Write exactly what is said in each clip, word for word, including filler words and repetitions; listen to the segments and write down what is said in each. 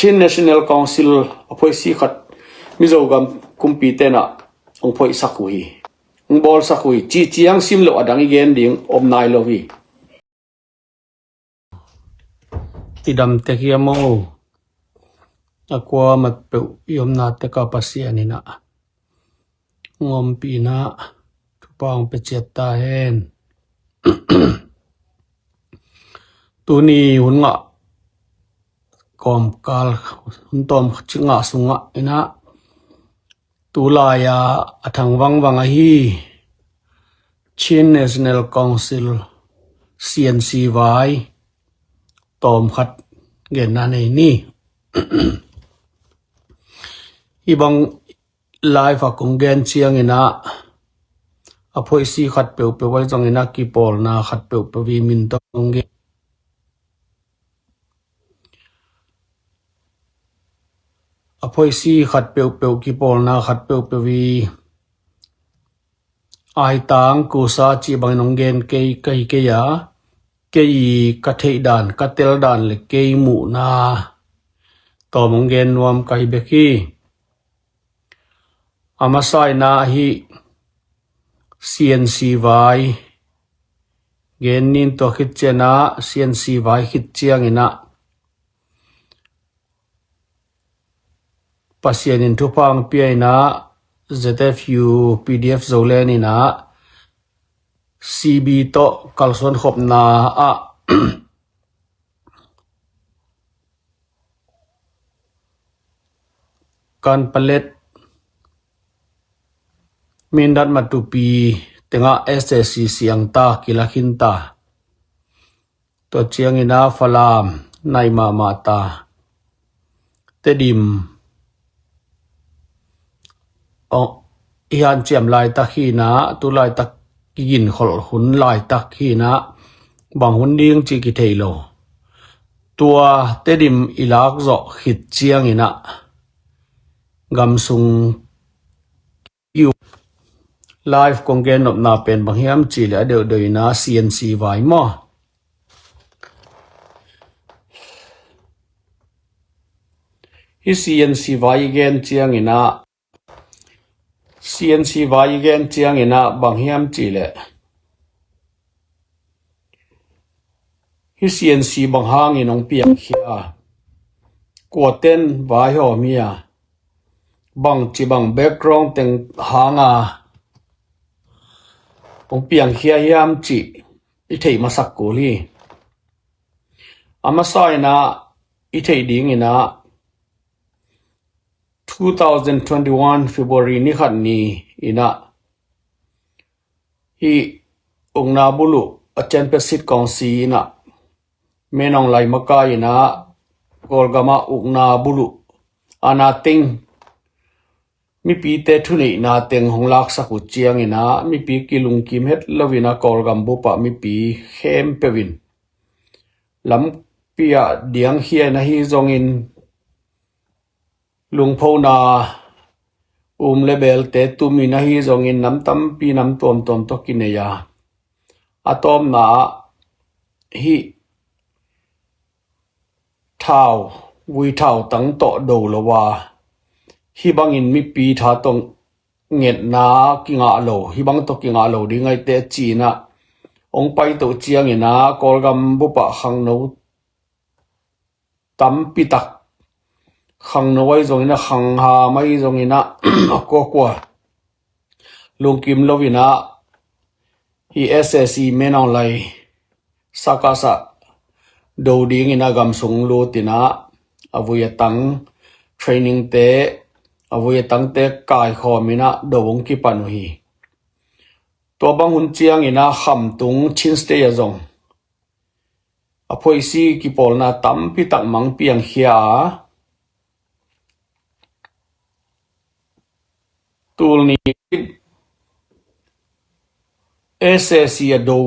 Chin National Council a phoisi khat Mizo gam kumpi tenah hong phoisak uh hi, hong bawlsak uh hi, ci ciang sim loh a dang i gen ding om nai lo hi. I dam tek hiam aw? A kuamat peuh i omna teka Pasian in ah hong ompihna thupha hong pia ciat ta hen. Tuni hun ngah kawmkal, hun tawm cik ngah sungah in ah tulai-a a thang vangvang ahi Chin National Council, C N C vai tawm khat genna nei ni. Hih bang live a kong gen ciangin ah a phoisi khat peuhpeuh vai zongin ah kipawlna khat peuhpeuh i min tawh kong gen. A phoisi khat peuhpeuh, kipawlna khat peuhpeuh i aitang kusa cih bangin hong gen kei ka hi kei a, kei ka theih dan, ka tel dan le kei muhna tawm hong gen nuam ka hi bek hi. A masa in ah hih C N C vai gen ning. Tua khit ciangin ah C N C vai khit ciangin ah Pasian in thupha hong pia in ah Z F U P D F Zoland in ah C B tawh kalsuan khopna ah Kanpalet, Mindat, Matupi tengah S A C siang ta, kila khin ta. Tua ciangin ah Falam nai mahmah ta. Tedim, oh, i hanciam laitak hi in ah, tu laitak kiginkholh hun laitak hi in ah, bang hun ding cih kithei lo. Tua Tedim i lak zawh khit ciangin ah gamsung i uh. Live kong gen nopna pen bang hiam cih leh a deuhdeuh in ah C N C vai maw? Hih C N C vai i gen ciangin ah, C N C vai i gen ciangin ah bang hiam cih leh hih C N C bang hangin hong piangkhia, kuaten vaihawm hi a, bangci bang background teng hanga hong piangkhia hiam cih i theih masak kul hi. A masa in ah i theih dingin ah two thousand twenty-one February ni khat ni in ah hih ukna buluh a Champion Sit Kawngsi in ah Min Aung Hlaing makai in ah Kawlgam ah ukna buluh a na teng mipite thuneihna teng hong laksak uh ciangin ah mipi kilungkim het lo in ah Kawlgam bup ah mipi khempeuh in lampi ah diangkhia in ahi zongin lungphona um le belte tum in ahi zongin nam tampi nam tuamtuam tawh kinei a, a tawpna ah hih thau, vui thau tang tawh do lo a, hih bangin mipi tha tawh ngetna kingah lo, hih bang tawh kingah lo ding ahi teh ci in ah hong paito ciangin ah Kawlgam bup ah khangno tampi tak, khangno ahi zongin ah, khangham ahi zongin ah, a kuakua lungkim lo in ah hih S A C Min Aung Hlaing circus ah do dingin ah gamsung lut in ah a vui a tang training te, a vui a tangte kaikhawm in ah do hong kipan uh hi. Tua bang hun ciangin ah Khamtung Chin State ah zong a phoisi kipawlna tampi tak mang piangkhia a, tul ni S A C a do,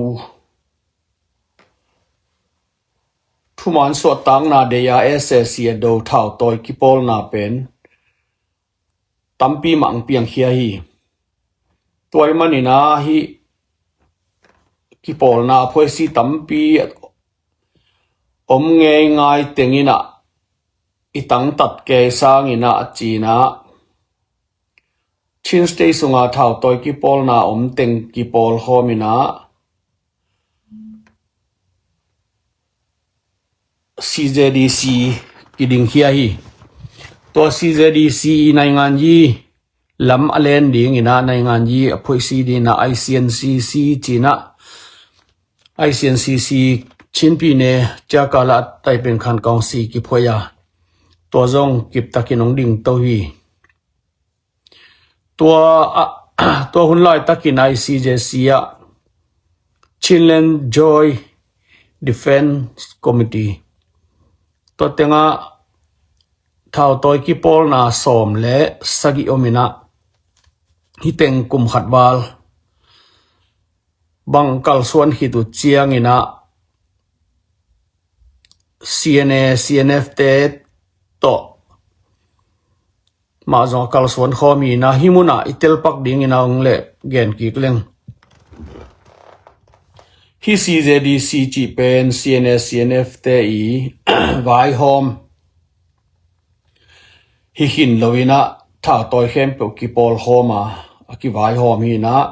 thuman suahtakna deih a S A C a do thautawi kipawlna pen tampi mah hong piangkhia hi. Tua ahih manin ah hih kipawlna phoisi tampi om ngeingai teng in ah i tangtat kei sangin ah a ci-in ah Chin State sunga thautawi kipawlna om teng kipawlkhawm in ah C Z D C kidingkhia hi. Tua C Z D C i naingan yi lam a len dingin ah naingan yi a phuaisi dingin ah I C N C C ci-in ah I C NCC Chin Pyine Ciakala Taipingkhan Council kiphuai a, tua zong kiptakin hong dingto hi. Tua, tua hun laitakin I C J C ah Chinland Joint Defence Committee, tua tengah thautawi kipawlna sawm le sagih om in ah hih teng kum khat val bang kalsuan khit uh ciangin ah C N A, C N F te tawh mah zong a kalsuan khawm hi in ah hih munah i telpak dingin ah hong leh gen kik leng. Hih C Z D C cih pen C N A, C N F te i vaihawm hi khin lo in ah thautawi khempeuh kipawlkhawm a, a kivaihawm hi in ah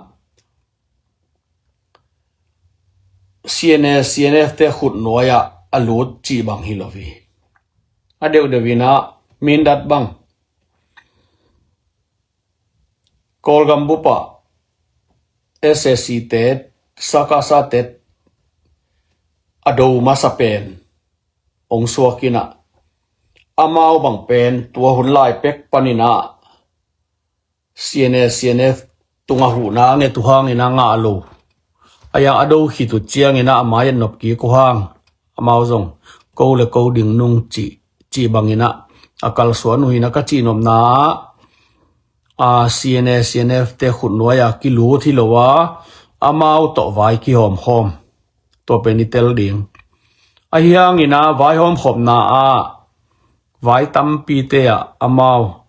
C N A, C N F te khutnuai ah a lut cih bang hi lo hi. A deuhdeuh in ah Mindat bang Kawlgam bup ah S A C te, SACSA te a do masa pen hong suak in ah amau bang pen tua hun lai pek panin ah C N A, C N F tungah huhna a nget uh hangin ah ngah lo. A yang a do khit uh ciangin ah a mai-ah nop kik uh hang amau zong ko le ko ding nung cih, cih bangin ah a kalsuan uh hi in ah ka cihnopna ah C N A, C N F te khutnuai ah kilut hi lo a, amau tawh vai kihawmkhawm. Tua pen i tel ding. Ahi hangin ah vaihawmkhopna ah vai tampite ah amau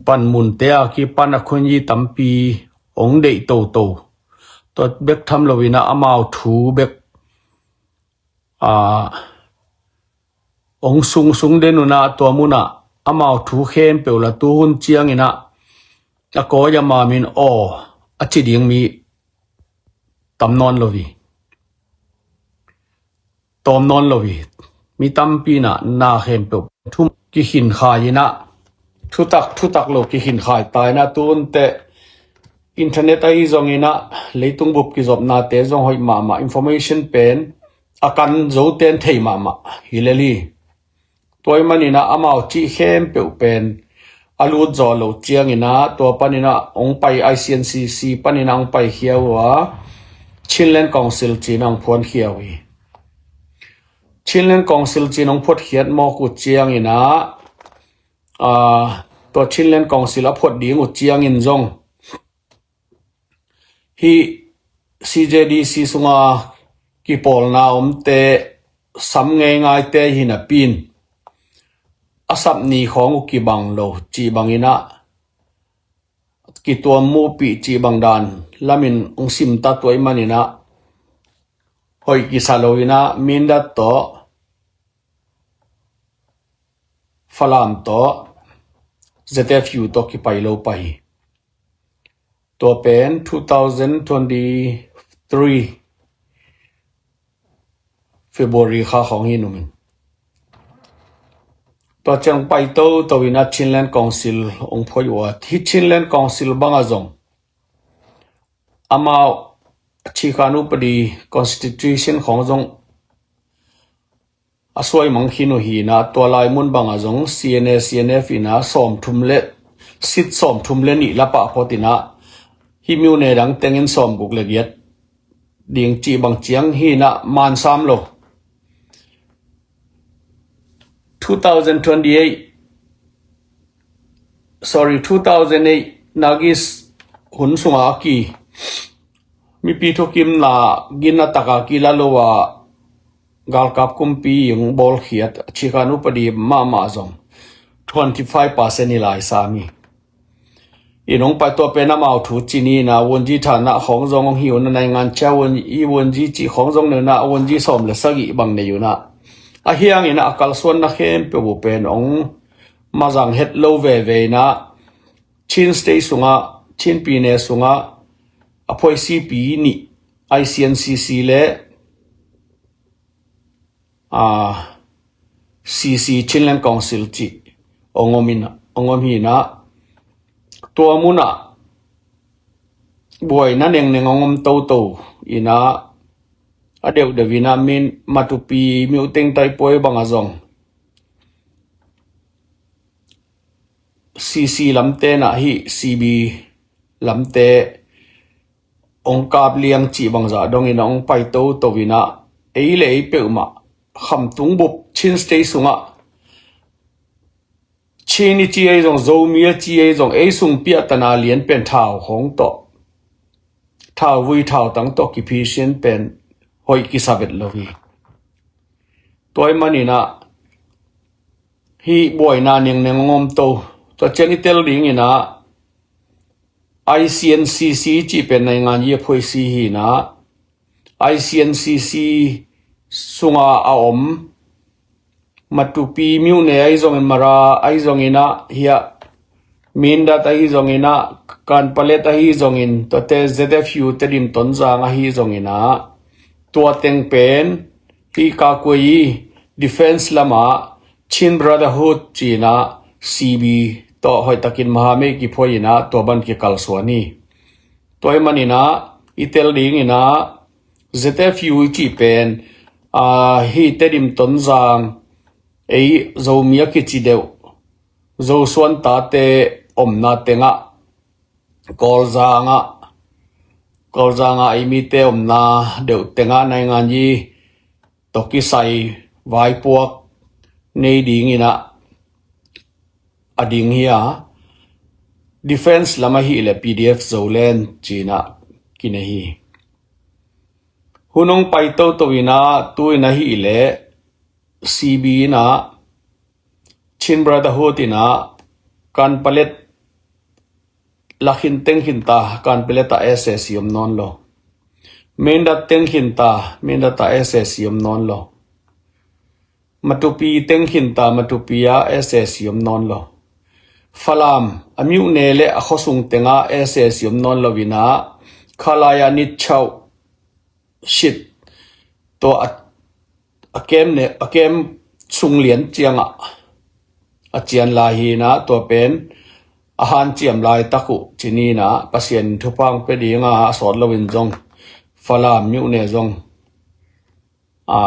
panmunte a kipan a khunyi tampi hong deih toto. Tua bek tham lo in ah amau thu bek, a, hong sungsung den un ah tua munah amau thu khempeuh la tu hun ciangin ah a kawi a mamin aw a ci ding mi tam nawn lo hi. Tawm nawn lo hi. Mi tampi in ah na khempeuh thum kikhinkhai in ah thutak, thutak lo kikhinkhai ta in ah tu hun teh internet ahi zongin ah leitung bup kizopnate zong hoih mahmah, information pen a kan zote in thei mahmah hi lel hi. Tua ahih manin ah amau cih khempeuh pen a lut zawh loh ciangin ah tua panin ah hong pai, I C N C C panin ah hong paikhia uh a, Chinland Council ci-in ah hong phuankhia uh hi. Chinland Council ci-in ah hong phuatkhiat mawk uh ciangin ah, aa, tua Chinland Council a phuat ding uh ciangin zong hih C Z D C sunga kipawlna omte sam ngeingaite hi napi-in a sap ni khawng uh kibang lo cih bangin ah kituam muhpih cih bang dan lamin hong simta, tua ahih manin ah hoih kisa lo in ah Mindat tawh, Falam tawh, Z F U tawh kipai lo pah hi. Tua pen two thousand twenty-three February kha khawng hi numin. Tua ciang pai toto in ah Chinland Council hong phuai uh a, hih Chinland Council bangah zong amau a Chikhan Upadi Constitution khawng zong a suai mang khin uh hi in ah, tua lai mun bangah zong C N A, C N F in ah sawmthum le, seat sawmthum le nih la pah phot in ah hih myone dang tengin sawmguk le giat ding cih bang ciang hi in ah man sam lo. Two thousand twenty-eight, sorry, two thousand eight Nagis hun sungah a ki mipi thukimna gin a taka kila lo a galkap kumpi hong bawlkhiat a Chikhan Upadi mahmah zong twenty-five percent hi lai sam hi. In hong pai tua pen amau thu ci ni in ah Wunji thana khawng zong hong hi un ah, naingan chia Wun, i Wunji cih khawng zong nei un ah, Wunji sawm le sagih bang nei un ah, a hiangin a kalsuanna khempeuh uh pen hong mazang het lo veve in ah, Chin State sungah, Chin pine sungah a phuaisipi nih, I C N C C le, a, C C, Chinland Council cih hong om in, hong om hi in ah, tua munah buaina nengneng hong om toto in ah, a deuhdeuh in ah, Min, Matupi, Myote-ing, Taipuai bangah zong C C lamte in ah hih C B lamte hong kap liang cih bangzah dongin ah hong pai toto in ah, ei le ei peuhmah Khamtung bup, Chin State sungah Chin i ci ahi zong, Zomi a ci ahi zong, ei sung piahtana lian pen thau khawng tawh, thauvui thautang tawh kiphi sin pen hoih kisa vet lo hi. Tua ahih manin ah hih buaina nengneng hong om to. Tua ciang i tel dingin ah, I C N C C cih pen naingan yi a phuaisi hi in ah, I C N C C sunga a om Matupi, Myote ahi zongin, Mara ahi zongin ah, hiah Mindat ahi zongin ah, Kanpetlet ahi zongin, tuate Z F U Tedim Tonzang ahi zongin ah, tua teng pen hih Kakue-i defense lamah Chin Brotherhood ci in ah, C B tawh hoihtakin mahamei kiphuai in ah, tua bang kikalsuan hi. Tua ahih manin ah i tel dingin ah, Z F U i cih pen, a, hih Tedim Tonzang, ei Zomi a kici deuh, Zosuan tate omna tengah, Kawlzangah, Kawlzangah ei mite omna deuh tengah naingan yi tawh kisai vaipuak nei dingin ah a ding hi a, defense lam ahih leh P D F Zoland ci in ah kinei hi. Hun hong pai toto in ah, tu in ahih leh C B in ah, Chin Brotherhood in ah, Kanpetlet la khin teng khin ta, Kanpetlet ah S A C om nawn lo. Mindat teng khin ta, Mindat ah S A C om nawn lo. Matupi teng khin ta, Matupi ah S A C om nawn lo. Falam a Myote le a khuasung tengah S A C om nawn lo in ah, khalai ah Nitchau sit tawh a, a kem ne, a kem sung lian ciangah a cian lai hi in ah, tua pen a hanciam laitak uh ci ni in ah, Pasian thupha hong pia ding a, a sawt loin zong Falam Myote zong, a,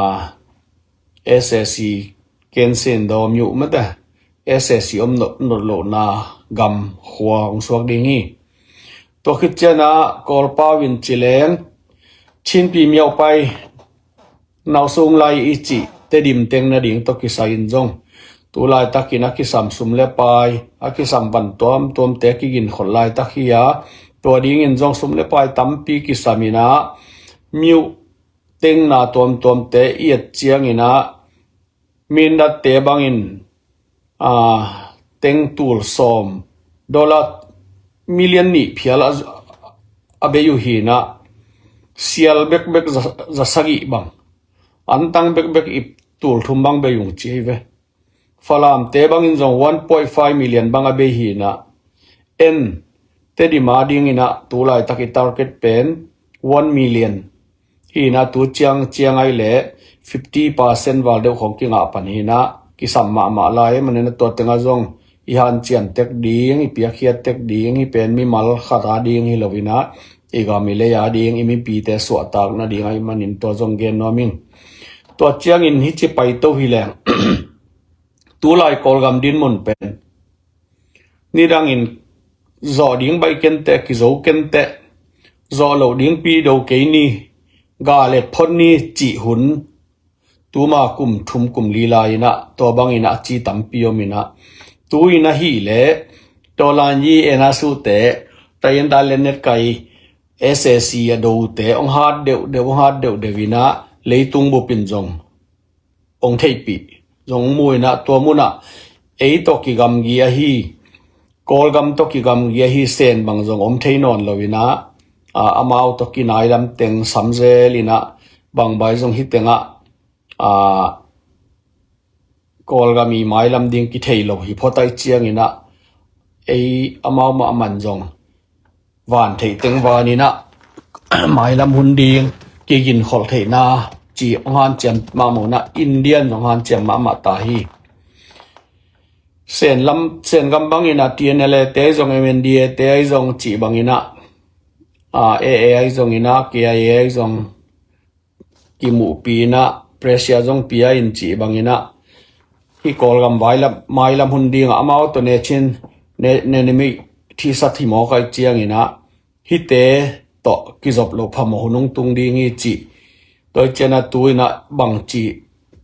S A C ken sin dawm uh mate, S A C om nawn, nawn lohna gam khua hong suak ding hi. Tua khit ciangin ah Kawlpau in ci leng, Chinpi Myopai, Nausung Lai i cih Tedim teng nading tawh kisai in zong, tu laitakin a kisam sum le pai, a kisam van tuamtuamte kiginkhol laitak hi a, tua dingin zong sum le pai tampi kisam in ah, Myo teng na tuamtuamte i et ciangin ah, Mindatte bangin, a, teng tul sawm, dollar million nih phial a, a bei uh hi in ah, sial bekbek za, za sagih bang, antang bekbek ip tul thum bang bei ung ci hi ve. Falamte bangin zong one point five million bang a bei hi in ah, en, Tedim a dingin ah tu laitak i target pen one million hi in ah, tu ciang ciang ahih leh fifty percent val deuh khawng kingah pan hi in ah, kisam mahmah lai ahih manin ah, tua tengah zong i hanciam tek ding, i piakkhiat tek ding, hih pen mimal khat a ding hi lo in ah, i gam i lei a ding, i mipite suahtak nading ahih manin tua zong gen nuam ing. Tua ciangin hih ci paito hi leng, tu lai Kawlgam dinmun pen nidangin zawh ding baih kenteh, kizo kenteh, zawh loh ding pi do kei ni, ga le phot ni cih hun, tuma kum thum kum li lai in ah, tua bangin ah a ci tampi om in ah, tu in ahih leh, tua lai-in i en a suhte, tai in dan le net kai, S A C a dote hong hat deuhdeuh, hong hat deuhdeuh in ah, leitung bupin zong hong theihpih, zong mu in ah, tua munah ei tawh kigamgi ahi, Kawlgam tawh kigamgi ahi Sen bang zong om thei nawn lo in ah, a, amau tawh kinai lam teng sam zel in ah, bangbai zong hih tengah, a, Kawlgam i mailam ding kithei lo hi phot ahih ciangin ah, ei amau mah man zong van theih teng vanin ah mailam hun ding kiginkholh theihna cih hong hanciam mahmah un ah, India in zong hanciam mahmah ta hi. Sen lam, Sen gam bangin ah T N L A te ahi zong, M N D A te ahi zong cih bangin ah, ah, A A ahi zongin ah, K I A ahi zong kimuhpi in ah, pressure zong pia in cih bangin ah, hih Kawlgam vailam, mailam hun ding ah amau tawh ne chin, ne, ne, ne mi thisat hi mawk ahih ciangin ah, hihte tawh kizop loh phamawh hun hong tung ding hi cih. Tua hi ciangin ah tu in ah bangci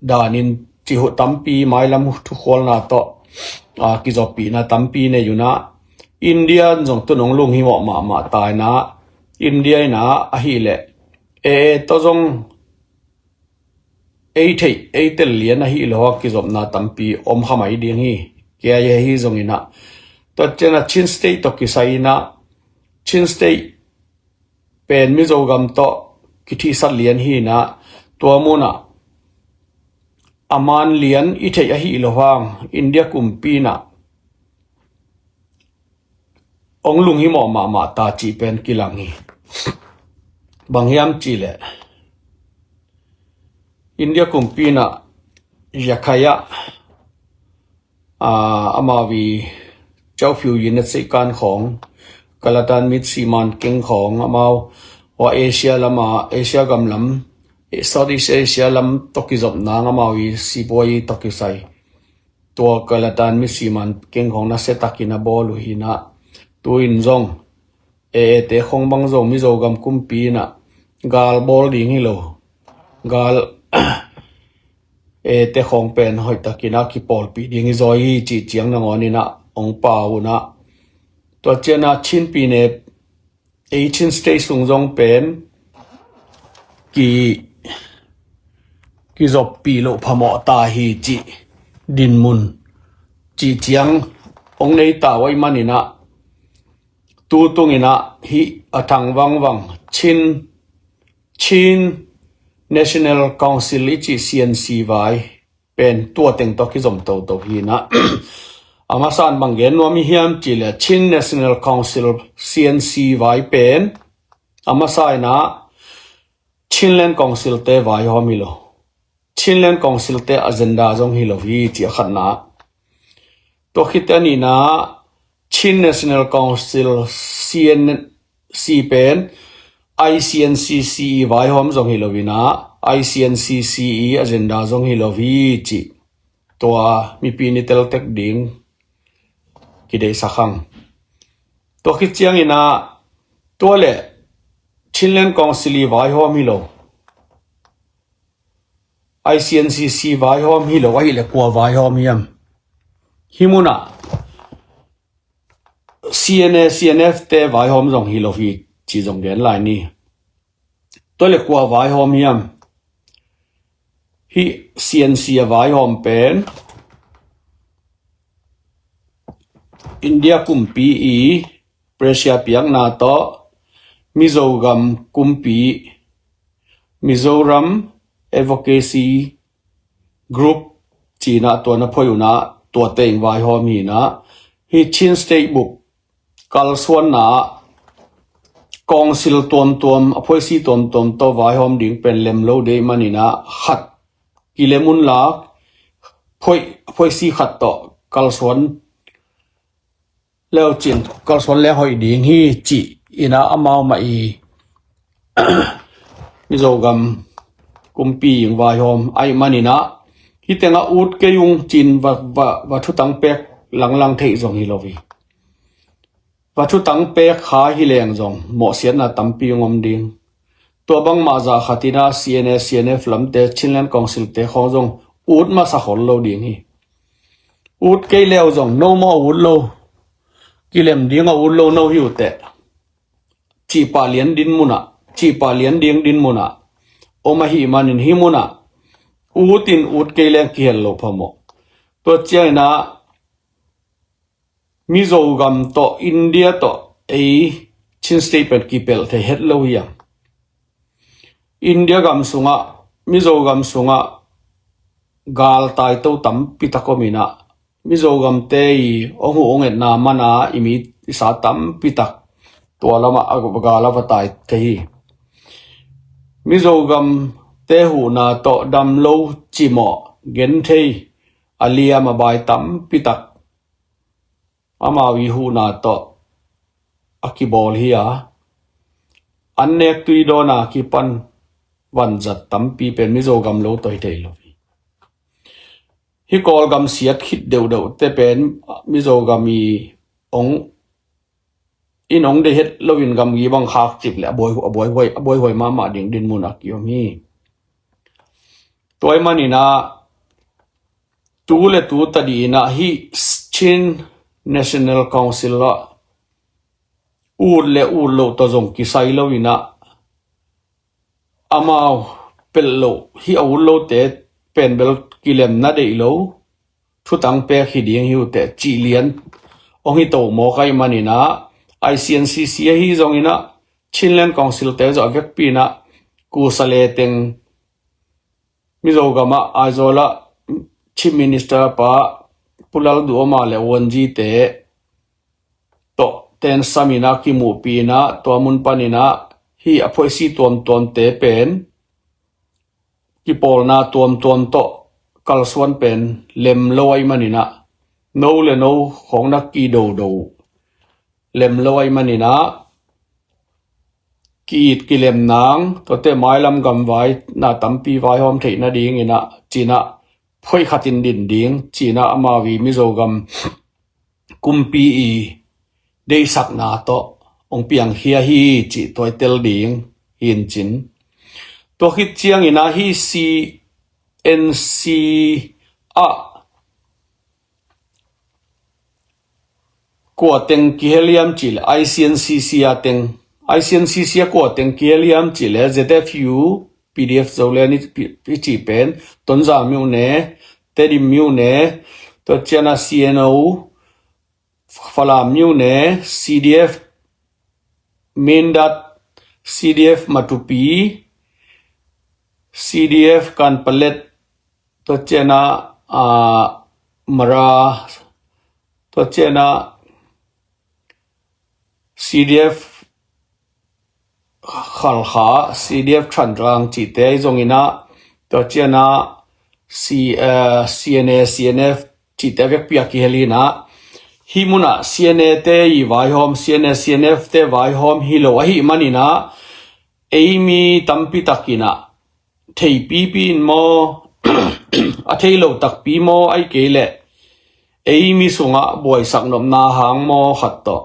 danin cih uh tampi, mailam thukhualna tawh, ah, kizoppihna tampi nei un ah, India in zong tun hong lunghimawh mahmah ta in ah, India in ah ahih leh A A tawh zong ei theih, ei tel lian ahih loh a kizopna tampi om kha mai ding hi. K I A ahi zongin ah, tua ciangin ah Chin State tawh kisai in ah, Chin State pen Mizo gam tawh kithihsat lian hi in ah, tua mun ah a man lian i theih ahih loh hang India kumpi in ah hong lunghimawh mahmah ta cih pen kilang hi. Bang hiam cih leh, India kumpi in ah Rakhine ah, ah, amau i Kyaukphyu Unit State kan khawng, Kelantan Mitsi Man Keng khawng, amau hua Asia lam ah, Asia gam lam, Southeast Asia lam tawh kizop nang amau i sipuai tawh kisai, tua Kelantan Mitsi Man Keng khawng nasia takin a bawl uh hi in ah, tu in zong A A te khawng bang zong Mizo gam kumpi in ah gal bawl ding hi lo, gal A A te khawng pen hoih takin ah kipawlpih ding hi zaw hi cih ciang nangawn in ah hong pau un ah, tua ciangin ah Chin pi ne, ei Chin State sung zong pen ki, kizoppih loh phamawh ta hi cih dinmun, cih ciang hong nei ta uh ahih manin ah, tu tung in ah hih a thang vangvang Chin, Chin National Council i cih C N C vai pen tua teng tawh kizom toto hi in ah, a masa in bang gen nuam i hiam cih leh, Chin National Council, C N C vai pen a masa in ah Chinland Council te vaihawm hi lo, Chinland Council te agenda zong hi lo hi cih a khatna. Tua khit a nihna, Chin National Council, C N C pen I C N C C E vaihawm zong hi lo in ah, I C N C C E agenda zong hi lo hi cih tua mipi in i tel tek ding kideihsak hang. Tua khit ciangin ah, tua leh Chinland Council i vaihawm hi lo, I C N C C vaihawm hi lo ahih leh kua vaihawm hiam? Hih mun ah C N A, C N F te vaihawm zong hi lo hi cih zong gen lai ni. Tua leh kua vaihawm hiam? Hih C N C a vaihawm pen India kumpi i pressure piakna tawh Mizo gam kumpi, Mizoram Advocacy Group ci in ah tua na phoih un ah, tua teng vaihawm hi in ah, hih Chin State bup kalsuanna ah council tuamtuam, a phoisi tuamtuam tawh vaihawm ding pen lem lo deih manin ah, khat kilem un la, phoih, a phoisi khat tawh kalsuan leucin, kalsuan leng hoih ding hi ci in ah amau mah i Mizo gam kumpi in vaihawm ahih manin ah, hih teng ah ut kei ung ci in va, va, va thutang pek langlang theih zong hi lo hi. Va thutang pek kha hi leng zong mawhsiatna tampi hong om ding. Tua bangmah zah khat in ah C N A, C N F lamte, Chinland Council te khawng zong ut masa khol lo ding hi. Ut kei leu zong no maw ut lo, kilem ding a ut lo no hi uh teh, cihpah lian dinmun ah, cihpah lian ding dinmun ah om ahih manin, hih mun ah ut in ut kei leng kihel loh phamawh. Tua ciangin ah Mizo gam tawh India tawh ei Chin State pen kipelh thei het lo hi a. India gam sungah, Mizo gam sungah gal taito tampi tak om in ah, Mizogamte i hong huh hong etna man a i mi i sa tampi tak tua lamah a gal a va tai thei hi. Mizogamte huhna tawh damlo, cimawh, genthei, a liam a bai tampi tak amau i huhna tawh a kibawl hi a, an nek tui dawn a kipan vanzat tampi pen Mizogam lo tawh hi thei lo hi. Hih Kawlgam siat khit deuhdeuhte pen Mizogam i hong, in hong deih het loin gamgi bang khak cip le a buai, a buaihuai, a buaihuai mahmah ding dinmun a kiom hi. Tua ahih manin ah tu le tu tadih in ah hih Chin National Council ah ut le ut loh tawh zong kisai lo in ah, amau pelh loh hih a ut lote pen bel kilemna deih lo, thutang pek hi ding hi uh teh cih lian hong hi to mawk ahih manin ah, I C N C C ahi zongin ah Chinland Council te zawh a vekpi in ah kusa le teng Mizogamah Aizawl ah Chief Minister pa Pu Lalduhoma le Wonji te tawh ten sam in ah kimuhpih in ah tua mun panin ah hih a phoisi tuamtuamte pen kipawlna tuamtuam tawh kalsuan pen lem lo ahih manin ah, no le no khawng na kidodo lem lo ahih manin ah, ki-it kilem nang, tuate mailam gam vai na tampi vaihawm theih nadingin ah ci-in ah phoih khat in din ding ci-in ah amau i Mizogam kumpi i deihsakna tawh hong piangkhia hi cih tua i tel ding hi in cin. Tua khit ciangin ah hih C N C ah kua teng kihel hiam cih leh I C N C C a teng, I C N C C a kua teng kihel hiam cih leh Z F U, P D F Zoland i cih pen Tonzang myone, Tedim myone, tua ciangin ah C N O, Falam myone, C D F Mindat, C D F Matupi, C D F Kanpalet, tua ciangin ah, ah, Mara, tua ciangin ah C D F Khalkha, C D F Thantlang cihte ahi zongin ah, tua ciangin ah C, eh, C N A, C N F cihte a vekpi a kihel in ah, hih munah C N A te i vaihawm, C N A, C N F te vaihawm hi lo ahih manin ah, ei mi tampi takin ah theipipi in maw, a thei lo takpi maw, ahih kei leh ei mi sungah buaisak nopna hang maw khat tawh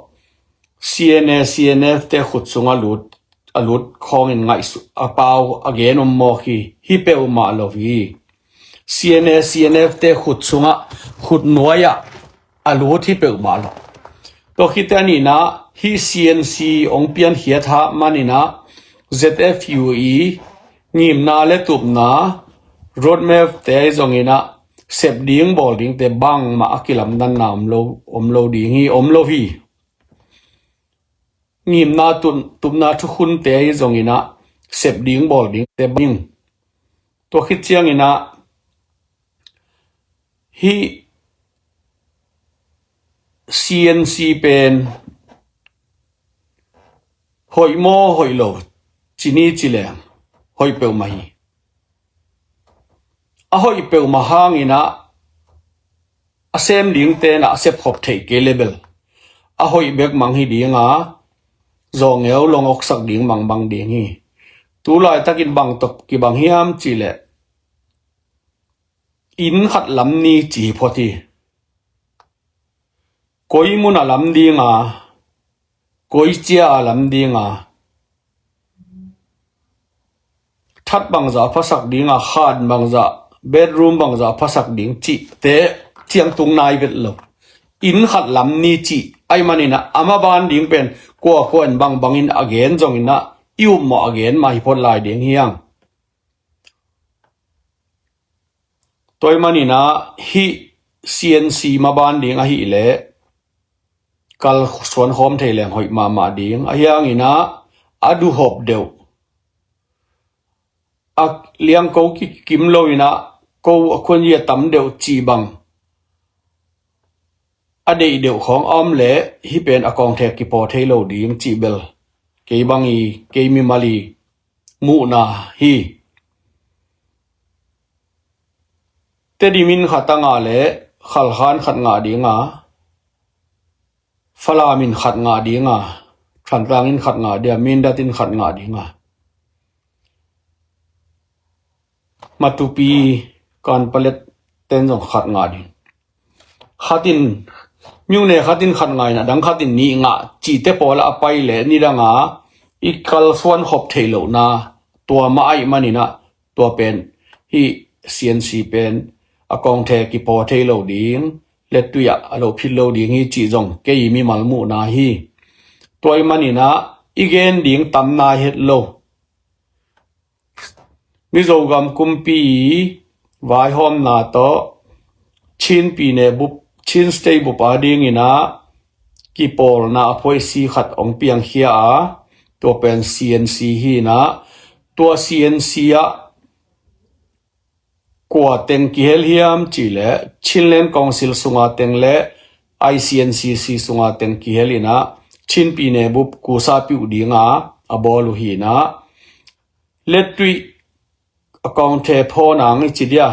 C N A, C N F te khut sungah lut, a lut khawngin ngaihsut a pau a gen om mawk hi, hi peuhmah lo hi. C N A, C N F te khut sungah, khut nuai-ah a lut hi peuhmah lo. Tua khit teh a nihna, hih C N C hong piankhiat hah manin ah Z F U i ngimna le tupna roadmap te ahi zongin ah sep ding bawl dingte bangmah a kilamdanna om lo, om lo ding hi, om lo hi. Ngimna tun-, tupna thukhunte ahi zongin ah sep ding bawl dingte bang. Tua khit ciangin ah hih C N C pen hoih maw hoih lo, ci ni ci leng hoih peuhmah hi. A hoih peuhmah hangin ah a sem dingte in ah a sepkhop theih kei leh bel a hoih bek mang hi ding a, zawngeu long oksak ding mangbang ding hi. Tu laitakin bang tawh kibang hiam cih leh, inn khat lam ni ci hi phot hi. Koi mun a lam ding a, koi cia a lam ding a, that bangzah a phasak ding a, khan bangzah, bedroom bangzah a phasak ding cihte ciang tung nai vet lo. Inn khat lam ni cih ahih manin ah, a maban ding pen kuakua in bangbangin a gen zongin ah, i upmawh a gen mah hi phot lai ding hi hang. Tua ahih manin ah hih C N C maban ding ahih leh kalsuan khawm thei leng hoih mahmah ding. Ahi hangin ah a duhop deuh, a liangko kikim lo in ah ko a khuan i a tam deuh cih bang a deih deuh khawng a om leh hih pen a kawngthe kipaw thei lo ding cih bel kei bang i, kei mimal i muhna hi. Tedim in khat a ngah leh Khalkha in khat ngah ding a, Falam in khat ngah ding a, Thantlang in khat ngah ding a, Mindat in khat ngah ding a, Matupi, Kanpalet ten zong khat ngah ding. Khat in, myone khat in khat ngah in a dang khat in nih ngah cihte pawl a pai leh nidang a i kalsuan khop theih lohna tua mah ahih manin a, tua pen hih C N C pen a kawngthe kipaw thei lo ding, lettui ah a loh phit lo ding hi cih zong kei mimal muhna hi. Tua ahih manin a i gen ding tam nai het lo. Mizogam kumpi vaihawmna tawh Chin pyine bup, Chin State bup a dingin a kipawlna a phuaisi khat hong piangkhia a, tua pen C N C hi in a, tua C N C ah kua teng kihel hiam cih leh Chinland Council sunga teng le I C N C C sunga teng kihel in a, Chin pyine bup kusa piuh ding a a bawl uh hi in a, lettui a kawngthe phaw nang i ci dia,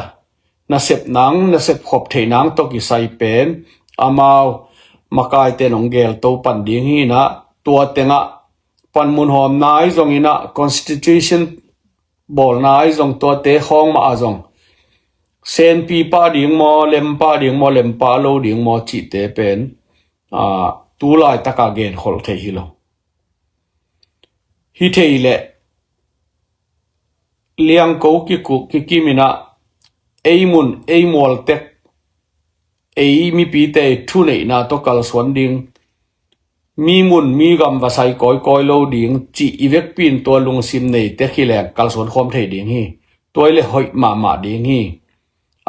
nasep nang, nasep khop theih nang tawh kisai pen amau makaite in hong gel to pan ding hi in a, tua teng ah panmun hawm nai zong in a, constitution bawl nai zong, tuate khawng mah a zong senpi pah ding maw, lem pah ding maw, lem pah lo ding maw cihte pen a, tu laitak a genkholh theih hi lo. Hi thei leh liangko kikuk kikim in a, ei mun ei mual tek, ei mipite i thuneihna tawh kalsuan ding, mi mun mi gam va sai kawikawi lo ding cih i vekpi in tua lungsim neite hi leng kalsuan khawm thei ding hi. Tua i leh hoih mahmah ding hi.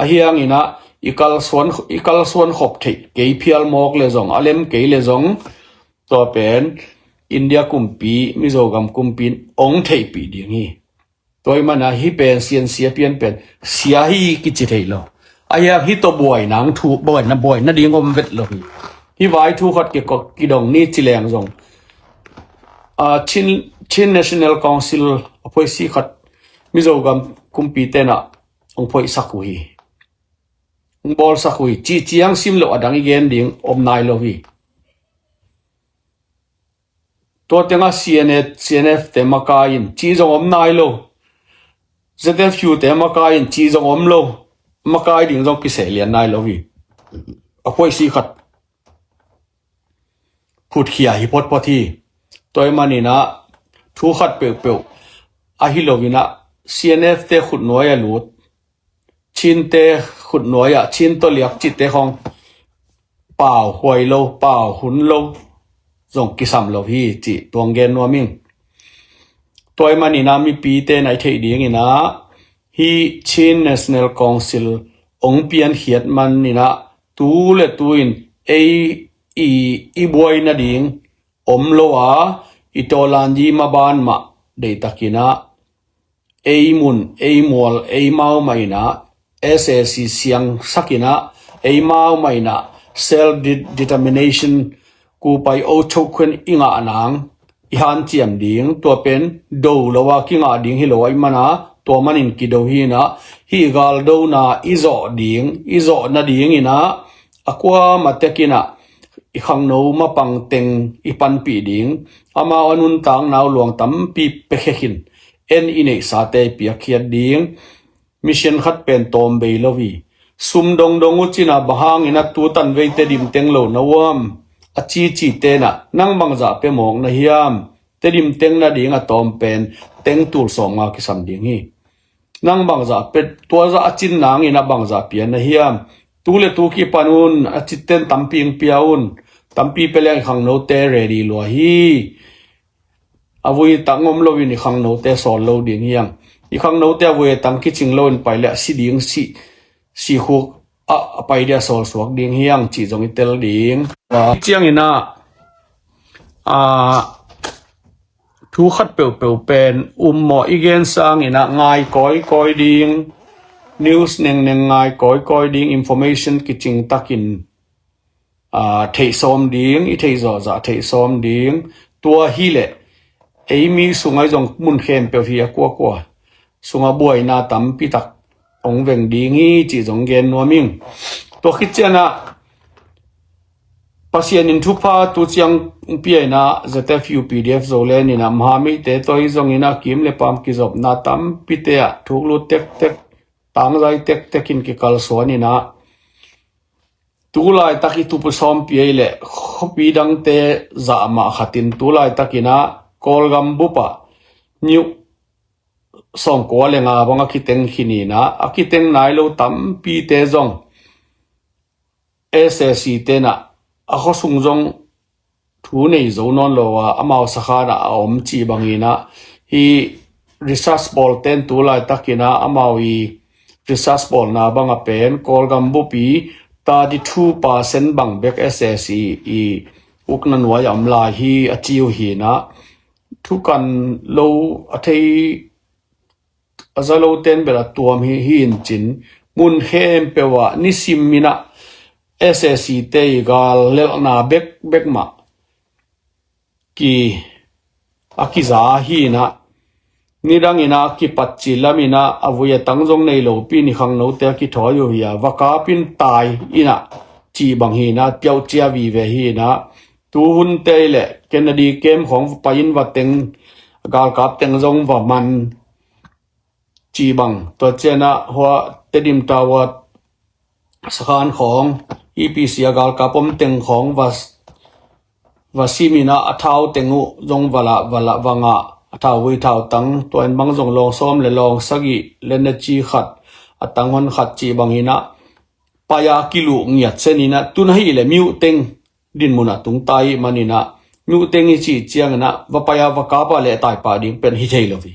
Ahi hangin a, i kalsuan, i kalsuan khop theih kei phial mawk le zong, a lem kei le zong, tua pen India kumpi, Mizogam kumpi in hong theihpih ding hi. Tua ahih manin a hih pen C N C a pian pen sia hi kici thei lo. Ahi hang hih tawh buaina hong thu, buaina, buaina ding om vet lo hi. Hih vai thu khat kiko-, kidong ni ci leng zong, a, Chin, Chin National Council a phuaisi khat Mizogam kumpite in a hong phuaisak uh hi. Hong bawlsak uh hi. Cih ciang sim loh a dang i gen ding om nai lo hi. Tua teng ah C N A, C N F te makai in cih zong om nai lo. Z F U te makai in cih zong om lo. Makai ding zong kiseh lian nai lo hi. A phuaisi khat phutkhia hi photphot hi. Tua ahih manin a, thu khat peuhpeuh ahi lo in a, C N F te khutnuai a lut, Chin te khutnuai ah, Chin tawh liak cihte khawng pau huai lo, pau hun lo zong kisam lo hi cih tua hong gen nuam ing. Tua ahih manin a, mipite in a i theih dingin a, hih Chin National Council hong piankhiat manin a, tu le tu in ei i, i buai nading om lo a, i tawlanzi maban mah deihtakin a, ei mun, ei mual, ei mau mah in a, S A C siangsak in a, ei mau mah in a, self de-, determination, kupai o chokhuan i ngah nang i hanciam ding, tua pen do lo a kingah ding hi lo ahih manin a, tua manin kido hi in a, hih galdona i zawh ding, i zawh nadingin a, a kuamah tekin a, i khangno mapang teng i panpih ding, amau a nuntakna uh luang tampi pia khe khin, en i neihsate i piakkhiat ding. Mission khat pen tawm bei lo hi. Sum dongdong uh cin a, bang hangin a tu tanvei Tedim teng lo na uam, a cici ten a, nang bangzah pia mawk na hiam? Tedim teng nading a tawm pen teng tul sawmnga kisam ding hi. Nang bangzah pia, tua zah a cin nangin a bangzah pia na hiam? Tu le tu kipan un, a cit ten tampi hong pia un. Tampi pia leng i khangnote ready lua hi. A vui tak ngom loin i khangnote sawl lo ding hi hang. I khangnote a vui a tang kicing loin pai leh a si ding, si, si khuk a, a pai dia sawl suak ding hi hang cih zong i tel ding. Ciangin a, a, thu khat peuhpeuh pen um maw, i gen sangin a ngai kawikawi ding, news nengneng ngai kawikawi ding, information kicing takin, aa, theih sawm ding, i theih zawhzah theih sawm ding. Tua hileh ei mi sungah zong mun khempeuh hi a kuakua sungah buaina tampi tak hong veng ding hi cih zong gen nuam ing. Tua khit ciangah Pasian in thupha tu ciang pia in ah, Z F U P D F Zoland in ah, Mahameite tawh hi zongin ah, kim le paam kizopna tampite ah thuk lut tektek, tangzai tektek in kikalsuan in ah, tu laitak i tup sawmpi ei leh khuapi dangte zah mah khat in tu laitakin ah Kawlgam bup ah niuh sawmkua le nga bang a kiteng khin in ah, a kiteng nai lo tampite zong S A C te in ah a khuasung zong thu nei zo nawn lo a, amau sakhan ah a om cih bangin ah, hih research bawlte in tu laitakin ah amau i research bawlna bang a pen Kawlgam bup i thirty two percent bang bek S A C i ukna nuai a om lai hi a ci uh hi in ah, thukan lo a thei a za lote in bel a tuam hi, hi in cin, mun khempeuh ah nisim in ah S A C te i gal lelhna bekbek mah ki, a kiza hi in ah, nidang in ah kipat cil lam in ah, a vui a tang zong nei lopi ni khangnote a kithawi uh hi a, va kap in tai in ah cih bang hi in ah, piauhcia vive hi in ah, tu hunte leh Kennedy kem khawng va pai in va teng, galkap teng zong va man cih bang. Tua ciang ah hua Tedim Tower sakhan khawng, E P C a galkap om teng khawng va, va sim in ah a thau teng uh zong va lah, va lah, va ngah, a thauvui thautang, tua in bang zong lawng sawm le lawng sagih le na ci khat, a tang hon khat cih bang in ah pai a kiluh ngiat sen in ah, tun ahih leh miuh teng dinmun ah tung ta ih man in ah, miuh teng i cih ciangin ah va pai a va kap a leh taipah ding pen hi thei lo hi.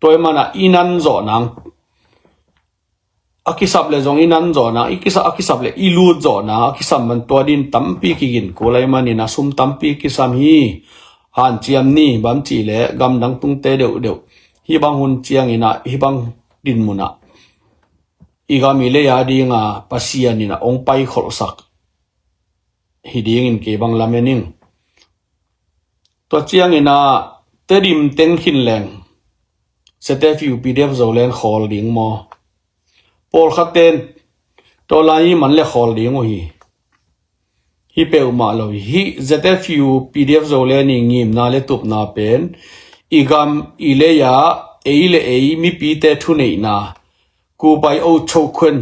Tua ih man ah i nan zawh nang, a kisap leh zong i nan zawh nang, i kisa, a kisap leh i lut zawh nang, a kisap man tua din tampi kigin kul a ih man in ah, sum tampi kisam hi, hanciam ni bang cih leh gamdang tungte deuhdeuh, hih bang hun ciangin ah, hih bang dinmun ah i gam i lei a ding a Pasian in ah hong paikholhsak hi dingin kei bang lamen ing. Tua ciangin ah Tedim teng khin leng Z F U P D F Zoland khawl ding maw? Pawlkhat ten tawlan i man le khawl ding uh hi. Hi peuhmah lo hi. Hih Z F U P D F Zoland i ngimna le tupna pen i gam i lei a ei le ei mipite thuneihna, kupai o cho khuen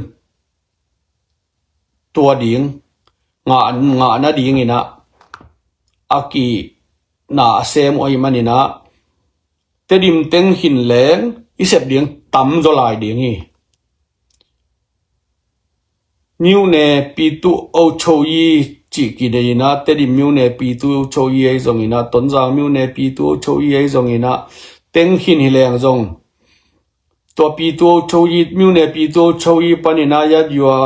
tua ding, ngah, ngah nadingin ah a kina a sem uh ahih manin ah, Tedim teng khin leng i sep ding tam zaw lai ding hi. Myone Pyithu Hochoyi cih kidei in ah, Tedim Myone Pyithu Hochoyi ahi zongin ah, Tonzang Myone Pyithu Hochoyi ahi zongin ah, teng khin hi leng zong tua Pyithu Hochoyi, Myone Pyithu Hochoyi panin ah Yat Yua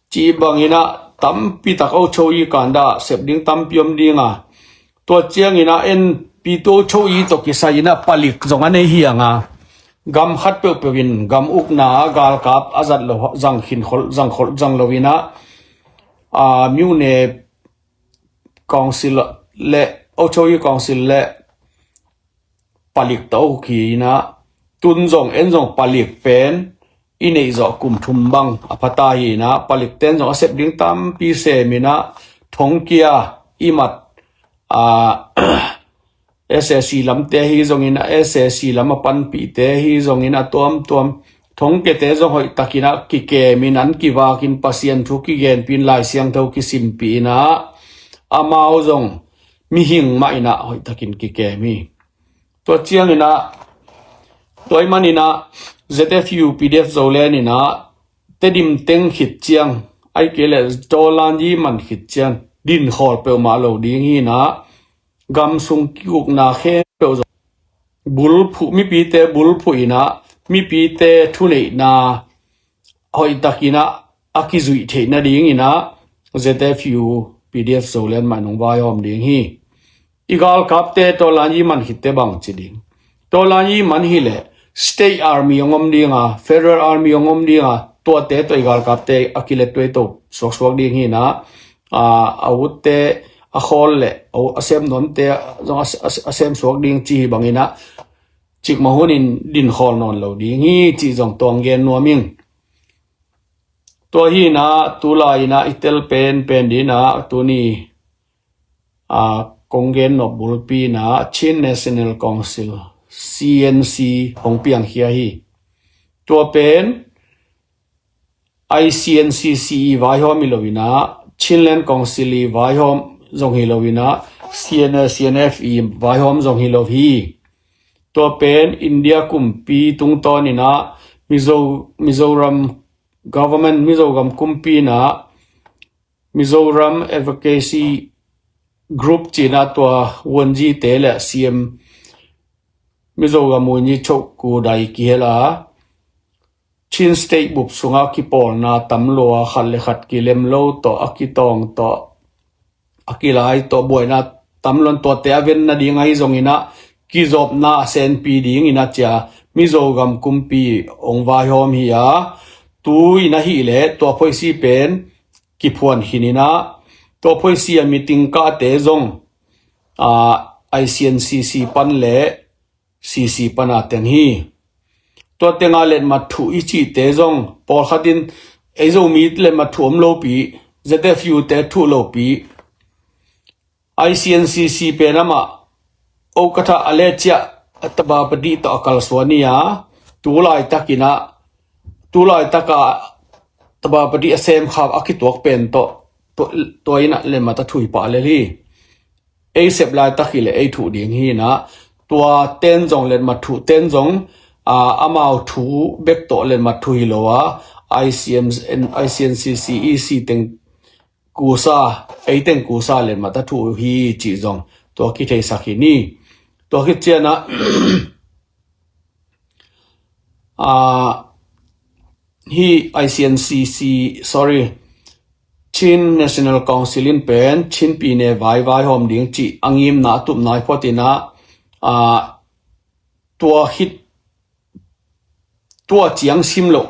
cih bangin ah tampi tak Hochoyi kanda sep ding tampi om ding a, tua ciangin ah en Pyithu Hochoyi tawh kisai in ah palik zong a nei hi ang a, gam khat peuhpeuh in gam ukna a galkap a zat lo, zang khin khol, zang khol, zang lo in ah, a, Myone Council le Hochoyi Council le palik ta uh hi in ah, tun zong en zong palik pen i neih zawh kum thum bang a pha ta hi in ah, palik ten zong a sep ding tampi sem in ah, thongkia i mat, a, S A C lamte ahi zongin ah, S A C lam a panpihte ahi zongin ah, tuamtuam thongkiate zong hoih takin ah kikem in, an kivak in, Pasian thu kigenpih in, Lai Siangtho kisimpih in ah, amau zong mihing mah in ah hoih takin kikem hi. Tua ciangin ah, tua ahih manin ah Z F U P D F Zoland in ah Tedim teng khit ciang, ahih kei leh Tawlanyi man khit ciang din khawl peuhmah lo ding hi in ah, gam sung kikupna khempeuh zong bulphuh, mipite bulphuh in ah, mipite thuneihna hoih takin ah a kizuih theih nadingin ah Z F U P D F Zoland mah in hong vaihawm ding hi. I galkapte Tawlanyi man khitte bang ci ding? Tawlanyi man hi leh state army hong om ding a, federal army hong om ding a, tuate tawh i galkapte a kilet tuai to suaksuak ding hi na, a, a utte a khawl le a, a sem nuamte zong a, a, a sem suak ding ci hi bangin a, cikmah hunin din khawl nawn lo ding hi cih zong tuang gen nuam ing. Tua hi na, tulai na i tel pen pen dina tuni a, kong gen nop bulpi na Chin National Council, C N C, hong piangkhia hi. Tua pen I C N C C i vaihawm hi lo ina, Chinland Council i vaihawm zong hi lo ina, C N L, C N F i vaihawm zong hi lo hi. Tua pen India kumpi tungtawn ina, Mizo, Mizoram government, Mizogam kumpi na, Mizoram Advocacy Group cina tua Wunji te le C M Mizoram Wunji Choku Dai kihel a, Chin State bup sunga kipawlna tam lo a, khat le khat kilem lo tawh, a kitawng tawh, a kilai tawh, buaina tam lo in tuate a ven nading ahi zongin a, kizopna a senpi dingin a cia Mizogam kumpi hong vaihawm hi a, tu in ahih leh tua phoisi pen kiphuan khin ina, tua phoisi a meeting kahte zong, a, I C N C C pan le C C pan a teng hi. Tua tenga letmat thuh i cihte zong pawlkhat in ei Zomi letmat thuh om lopi, Z F U te thuh lopi, I C N C C pen amah Okatha a le ciah a tabapadi tawh a kalsuan hi a, tu laitakin a, tu laitaka tabapadi a semkhap a kituak pen tawh, tua, tua in a letmat a thuh hi pah lel hi. Ei sep laitak hi le ei thuh ding hi na, tua ten zong letmat thuh ten zong, a, amau thu bek tawh letmat thuh hi lo a, I C M, I C N C C, E C teng kusa, ei teng kusa letmat a thuh hi cih zong tua kitheisak hi ni. Tua khit ciana, a, hi I C N C C, sorry, Chin National Council in pen Chin pi ne vai vaihawm ding cih a ngimna a tupna i photina, a, tua khit, tua ciang sim lo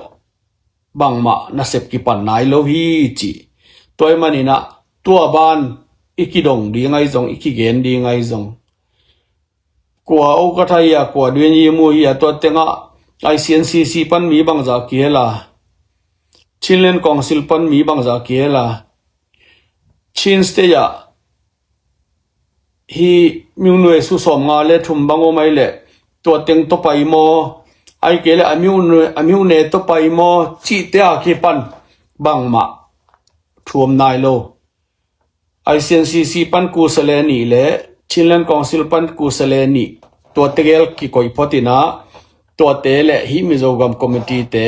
bangmah nasep kipan nai lo hi cih. Tua i manina tua ban i kidong ding ahi zong, i kigen ding ahi zong, kua Okatha hi a, kua Dwenyi mu hi a, tua tenga I C N C C pan mi bangzah kihel a, Chinland Council pan mi bangzah kihel a, Chin State ah hi myone su sawm nga le thum bang om ai le tua teng tawh pai maw, ai kei le a myone, a myone tawh pai maw cihte a kipan bangmah thuam nai lo. I C N C C pan kusa le nih le Chinland Council pan kusa le nih, tua tegel kikoih photina, tuate le hih Mizogam committee te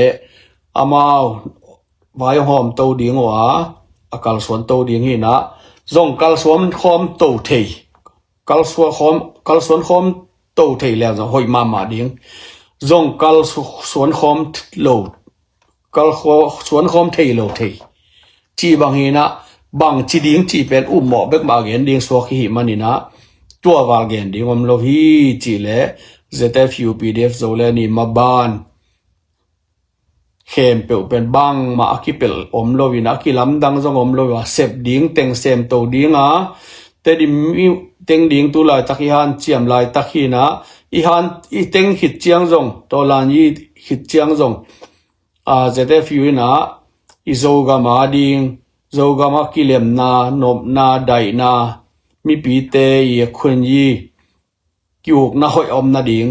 amau vaihawm to ding uh a, a kalsuan to ding hina, zong kalsuan khawm to thei, kalsuan khawm, kalsuan khawm to thei leng zong hoih mahmah ding, zong kalsuan khawm lo, kalsuan khawm thei lo thei cih bang hina, bang ci ding cih pen upmawh bek mah gen ding suak hi manina, tua val gen ding om lo hi cih le Z F U P D F Zo le ni maban khempeuh pen bangmah a kipelh om lo ina, a kilamdang zong om lo a, sep ding teng semto dinga, Tedim teng ding tu laitak i hanciam laitak hina, i han, i teng khit ciang zong, tawlan i khit ciang zong, a, Z F U ina i Zogam a ding, Zogam a kilemna, nopna, daihna, mipite i a khun i kiukna hoih a om nading,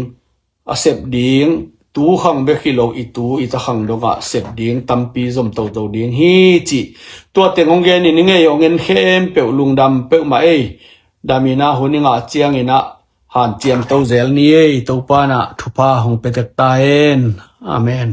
a sep ding, tu khang bek hi lo, i tu i ta khang dongah sep ding tampi zom toto ding hi cih. Tua teng hong genin i ngei hong en khempeuh lungdam peuhmah ei. Damina hun i ngah ciangina hanciam to zel ni ei. Topa na thupha hong petek ta hen. Amen.